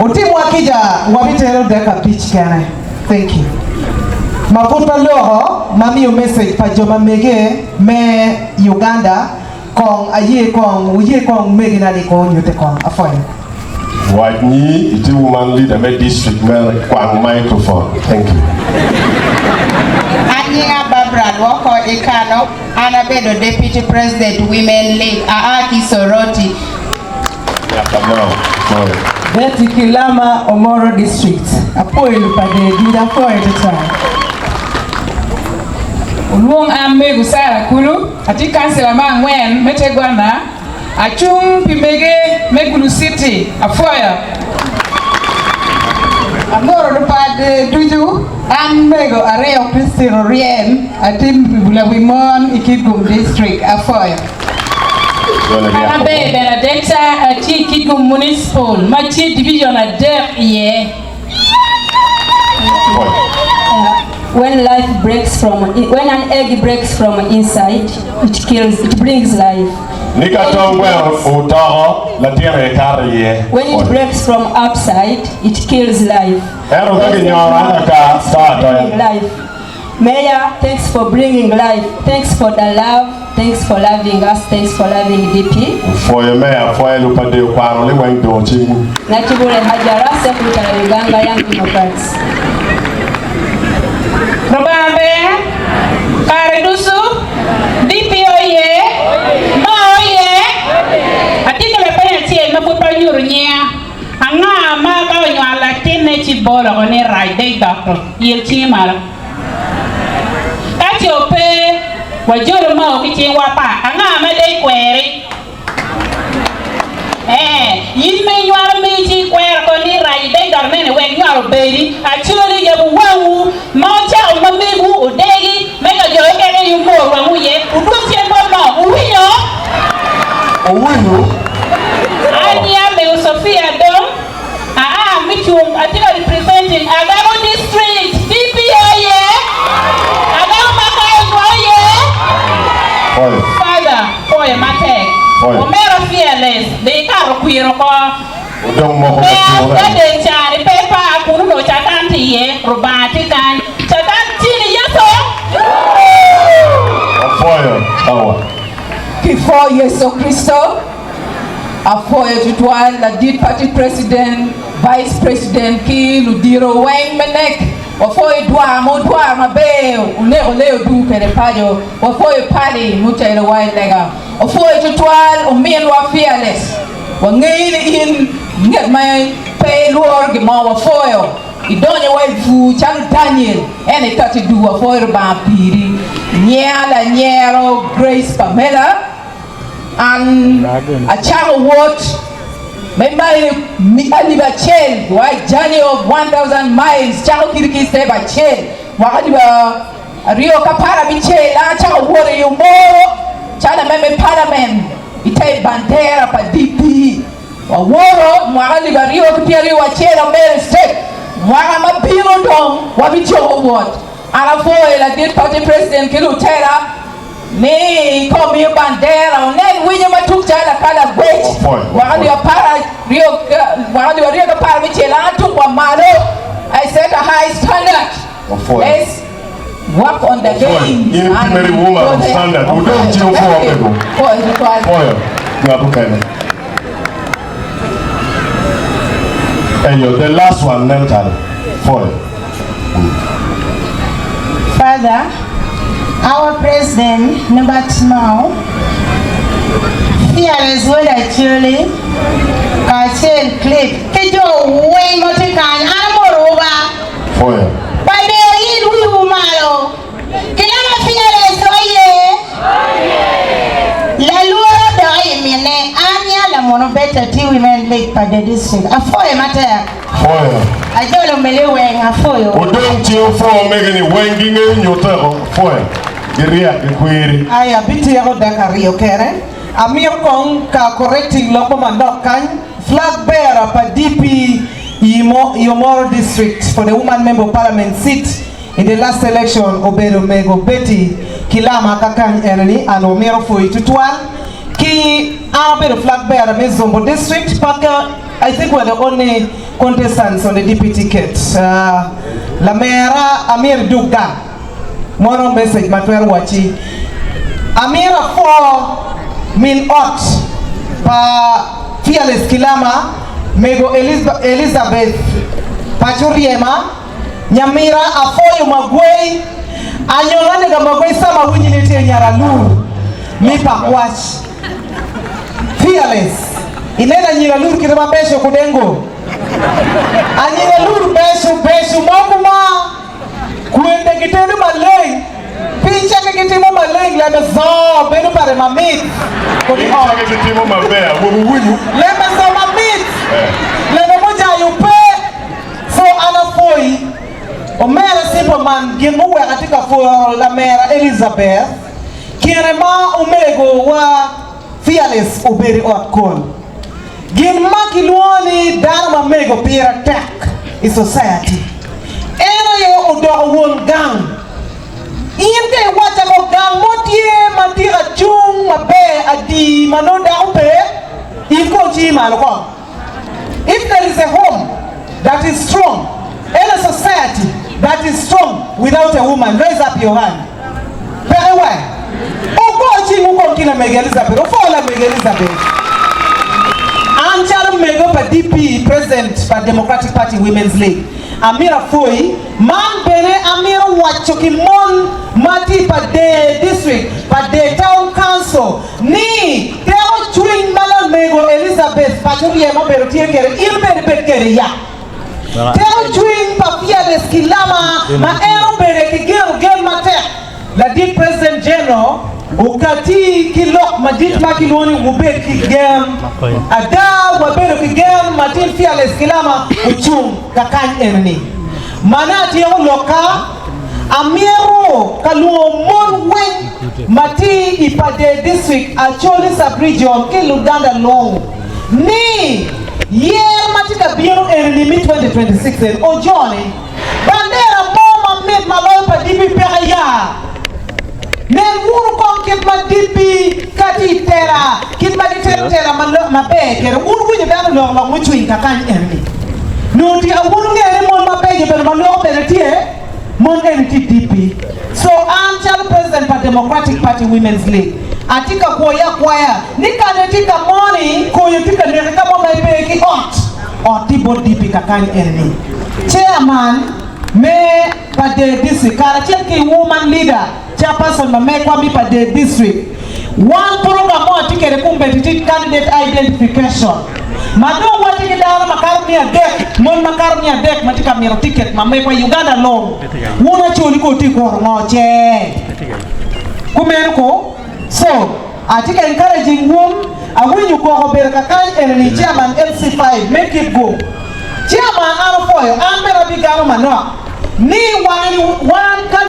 Wutimwa kica wabitero dek abic kene. Thank you. Ma pud pe aloko ma miyo message pa jo ma mege me Uganda kong aye kong wuye kong megina ni kong onyute kong. Apwoyo. Wac ni itye woman leader me district meno kwang microphone. Thank you. An nyinga Barbara Lwoko Ikano, an abedo Deputy President Women League, aa ki Soroti. Betty Kilama, Omoro District, Apwoyo lupadee ducu, apwoyo tutwal. Olwong an Mego Sarah Kulu, atye kancila me angwen me Tegwana, acung pi mege me Gulu City. Apwoyo. Amoro lupadee ducu, an Mego Ario Christine Oryem, atye lawi mon i Kitgum District. Apwoyo. An aber Benadetta, atye i Kitgum Municipal ma tye division adek iye. When life breaks from when an egg breaks from inside, it kills, it brings life. Ni ka tong gweno otoko, latin aye kato iye. When it breaks from outside, it kills life. Ento ka ginyoro akaka, to atoya. Life. Mayor, thanks for bringing life, thanks for the love, thanks for loving us, thanks for loving DP. Opwoyo meya apwoya lupadde okwano ni weng dongo cingwu. Nakibule Hajara, Secretary Uganda Young Democrats. Rubanga ber kare ducu, DP oye, ma oye. Atye ki lapeny acel ma pud pe anyuto nyinga. Anga ma ka onywalo latinne ci bolo oko ni rac dek dok to? Il cingi malo. Ka ce ope, wajolo mao ki cingwa pa. Anga ma dong ikweri? Ee, in ma inywalo megi ci ikwero ko ni rac idek dok nene wek nywal obedi. Acoli yabo wangwu ma wucako ma megwu odegi me ka jo keken aye wumor wangwu iye, wudwog cen bot mao. Wuwinyo? Wuwinyo? An ya mego Sophia dong. Aa me cung atye ka representing Agago district DP oye Agago ma kayo cwa oye Father pwoyo matek Omera fearless dong ikato kwir oko Pe gaden cani pe par kun onongo catan tye iye Rubanga tye kany catan tye ni Yecu. Kipwo Yecu Kricito. Apwoyo tutwal ladit party president, vice president ki ludito weng me nek. Wapwoyo dwar ma wudwaro maber wuneko lee odur kwede paco. Wapwoyo party mutelo wa i lega. Wapwoyo tutwal ominwa Fearless. Wangeyi ni in ngat ma pe ilworo gin mo. Wapwoyo idonyo wa i bur calo Daniel ento ikati i dur. Wapwoyo Lubanga piri. Nyea lanyero Grace Pamela. An acako wot me mailo alip acel, a journey of 1000 miles, cako kiri ki step acel, mwaka alip aryo ki aparabicel an acako wot i Omoro calo ame me parliament i te bandera pa DP. Wawoto mwaka alip aryo ki pyeraryo wacel amedo step, mwaka ma bino dong wabityeko wot. An apwoyo ladit party president ki lutela. Ni ka omiyo bandera onen winyo ma tuk calo lakala agwec, mwaka alip aryo ki aparabicel an atuk wa malo, I set a high standard, let's work on the game and go there. Pwoyo tutwal. Father, our President Norbert Mao, Fearless Wod Acholi, kacel Cliff ki jo weng ma tye kany, an amorowu ba. Pa deo in wiwu malo. Kilama Fearless oye. Lalworo dok i mine, an ya lamunu Betta T Women League pa the district. Apwoyo matek. Pwoyo. Ajolo mele weng apwoyo. Odong cing opwo omege ni weng gi ngeyo nyute oko. Pwoyo. Gi ryek gi kwiri. Ai abityeko dek aryo kene. Amito kong ka correcting lok mo manok kany. Flag bearer pa DP i Omoro District for the Woman Member of Parliament seat in the last election obedo Mego Betty Kilama ka kany eno ni an wamito pwoyi tutwal. Ki an abedo flag bearer me Zombo district paka I think we're the only contestants on the DP ticket. Lamera amyero idug gang mono message ma twero wacci amyero apwo min ot pa Fearless Kilama mego Elizabeth paco ryema Nyamira apwoyo magwei anyonga nega magwei sama awinyi ni itye nyar alur mi Pakwach fearless ineno anyira alur kite ma beco kude ngo anyira alur beco beco mogo ma kwende gitedo maleng piny cake gitimo maleng lembe zoo bedo pare mamit kodi ot Piny cake gitimo maber awobi winyu lembe zoo mamit lembe mujayo pe. So an apwoyi, omera Simple man gin muweko atye ka pworo lamera Elizabeth kine ma omego wa Fearless obedo i ot kol. Gin ma kilwongo ni dano ma mego pire tek i society. En aye odoko won gang. In ka iwacca ko gang mo tye ma tika cung maber adi ma nongo dako pe, in kong cii malo kong. If there is a home that is strong, any society that is strong without a woman, raise up your hand. Peke wa. Ogo cingwu kong ki lamego Elizabeth. Opwo lamego Elizabeth. An calo mego pa DP, President pa Democratic Party Women's League, amito apwoyi. Man bene amito waco ki mon ma tye i Pader District, Pader Town Council, Ni, teko cwiny ma lamego Elizabeth paco ryemo obedo tye kwede, in bene ibed kwede ya. Teko cwiny pa Fearless Kilama ma en obedo ki geno gen matek, ladit President General okati ki lok madit ma kilwongo ni wubed ki gen. Ada wabedo ki gen matin Fearless Kilama ocung kakany enini. Mana atyeko lokka. Amito ka lwongo mon weng ma tye i Pader District, Acholi Sub-Region ki Luganda long ni yer ma tye ka bino eni ni me 2026 eni ojoni bandera mo ma mit ma loyo pa DP peke ya. Nen wunu kong kit ma DP ka tye i tela kit ma gitelo tela maber kede. Wun winyo dano lok lok mucwiny kakany eni. Nongo tika wun wungeyo ni mon mabeco bedo ma lwoko bene tye? Mon eni tye DP. So an calo president pa Democratic Party Women's League atye ka kwoyi akwaya ni kane tye ka moni koyo tye ka neki ka mo ma ipe ki ot, ot tye bot DP kakany eni. Chairman me Pader District karacel ki Woman Leader Chairperson ma megwa me Pader District. Wan program mo atye kede kumbedi tye candidate identification ma dong watye ki dano makato 300, mon makato 300 ma tye ka mito ticket ma megwa i Uganda long. Wun Acholi ko wutye kuro ngo ce? Kumeno ko? So, atye ka encouraging wun, awinyo koko obedo kakany eni ni chairman LC5 me Kitgum. Chairman an opwoyo, an bene abigamo manok ni wange ni wan ka.